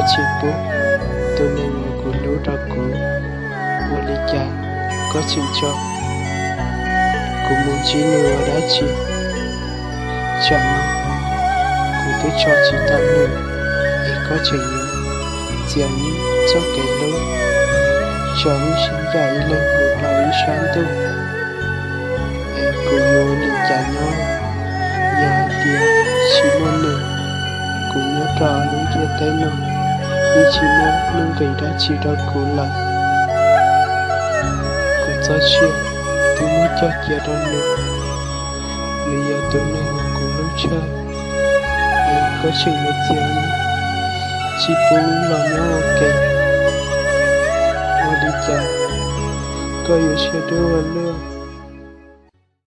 tsis pub tus neeg uas kuv hlub rau kuv, ua li cas koj tseem tso kuv mus ntsib nws ua dab tsi? Tsam no kuv twb tso tsis tau nws, es koj tseem yuav txiav wb txoj kev hlub, tso wb sib ncaim ib leeg mus rau ib sab ntuj, es kuv yuav ua li cas nyob? Yog hais tias tsis muaj nws, kuv nyob rau lub ntiaj teb no, yeej tsis muaj nuj nqis dab tsi rau kuv lawm. Kuv txoj sia twb muab coj cia rau nws, nws yog tus neeg uas kuv hlub tshaj, es koj tseem yuav txiav wb, tsis pub wb los nyob ua ke. Ua li cas koj yuav siab dub ua luaj?